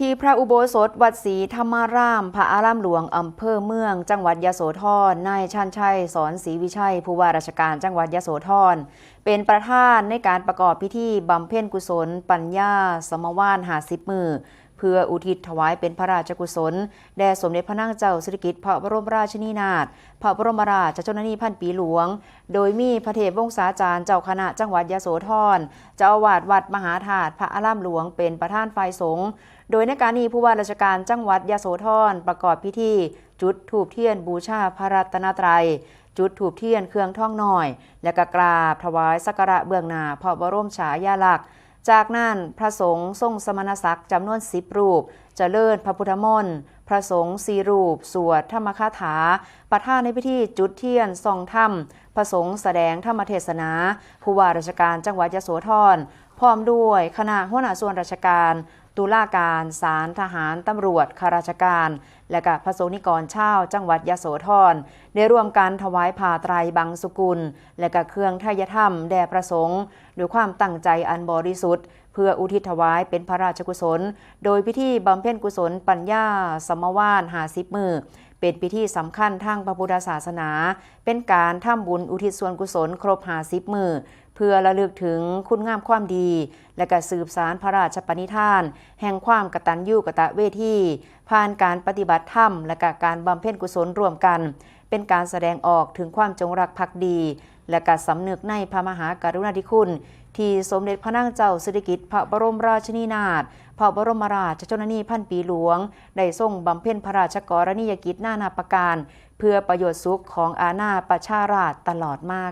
ທີ່ພະອຸໂບສົດວັດສີທຳມາຣາມ ພະອາຣາມຫຼວງ ອຳເພີເມືອງ ຈັງຫວັດຍະໂສທອນ, ນາຍ ຊານໄຊ ສອນສີວິໄຊ ຜູ້ວ່າລາຊະການຈັງຫວັດຍະໂສທອນ ເປັນປະທານໃນການປະກອບພິທີບຳເພັນກຸສົນປັນຍາສະມະວານຫ້າສິບມື້ ເພື່ອອຸທິດຖວາຍເປັນພະລາຊະກຸສົນແດ່ສົມເດັດພະນາງເຈົ້າສິລິກິດພະບໍລົມລາຊະນີນາດ ພະບໍລົມລາຊະຊົນນະນີພັນປີຫຼວງ, ໂດຍມີພະເທບວົງສາຈານເຈົ້າຄະນະຈັງຫວັດຍະໂສທອນ, ເຈົ້າອາວາດວັດມະຫາທາດ ພະອາຣາມຫຼວງ ເປັນປະທານຝ່າຍສົງ. ໂດຍໃນການນີ້ ຜູ້ວ່າລາຊະການຈັງຫວັດຍະໂສທອນ ປະກອບພິທີຈຸດທູບທຽນບູຊາພະລັດຕະນະໄຕ, ຈຸດທູບທຽນເຄື່ອງທອງນ້ອຍ ແລະ ກະກາບຖວາຍສັກກາລະເບື້ອງໜ້າພະບໍລົມສາຍາລັກ. ຈາກນັ້ນ ພະສົງຊົງສະມະນະສັກຈຳນວນສິບຮູບ ຈະເລີນພະພຸດທະມົນ, ພະສົງສີ່ຮູບສວດທຳມະຄາຖາ, ປະທານໃນພິທີຈຸດທຽນສ່ອງທຳ, ພະສົງສະແດງທຳມະເທດສະໜາ, ຜູ້ວ່າລາຊະການຈັງຫວັດຍະໂສທອນ ພ້ອມດ້ວຍຄະນະຫົວໜ້າສ່ວນລາຊະການ, ຕຸລາການ, ສານ, ທະຫານ, ຕຳຫຼວດ, ຂ້າລາຊະການ ແລະ ກະພະສົງນິກອນຊາວຈັງຫວັດຍະໂສທອນ ໄດ້ຮ່ວມກັນຖວາຍຜ້າໄຕຣບັງສຸກຸນ ແລະ ກະເຄື່ອງໄທຍະທຳແດ່ພະສົງ ດ້ວຍຄວາມຕັ້ງໃຈອັນບໍລິສຸດ ເພື່ອອຸທິດຖວາຍເປັນພະລາຊະກຸສົນ ໂດຍພິທີບຳເພັນກຸສົນປັນຍາສະມະວານຫ້າສິບມື້ ເປັນພິທີສຳຄັນທາງພະພຸດທະສາສະໜາ, ເປັນການທຳບຸນອຸທິດສ່ວນກຸສົນຄົບຫ້າສິບມື້ ເພື່ອລະລຶກເຖິງຄຸນງາມຄວາມດີ ແລະ ກະສືບສານພະລາຊະປະນິທານແຫ່ງຄວາມກະຕັນຍູກະຕະເວທີ ຜ່ານການປະຕິບັດທຳ ແລະ ກະການບຳເພັນກຸສົນຮ່ວມກັນ, ເປັນການສະແດງອອກເຖິງຄວາມຈົງລັກພັກດີ ແລະ ກະສຳນຶກໃນພະມະຫາກະລຸນາທິຄຸນ ທີ່ສົມເດັດພະນາງເຈົ້າສິລິກິດພະບໍລົມລາຊະນີນາດ ພະບໍລົມລາຊະຊົນນະນີພັນປີຫຼວງ ໄດ້ຊົງບຳເພັນພະລາຊະກໍລະນີຍະກິດນານາປະການ ເພື່ອປະໂຫຍດສຸກຂອງອານາປະຊາລາດຕະຫຼອດມາ.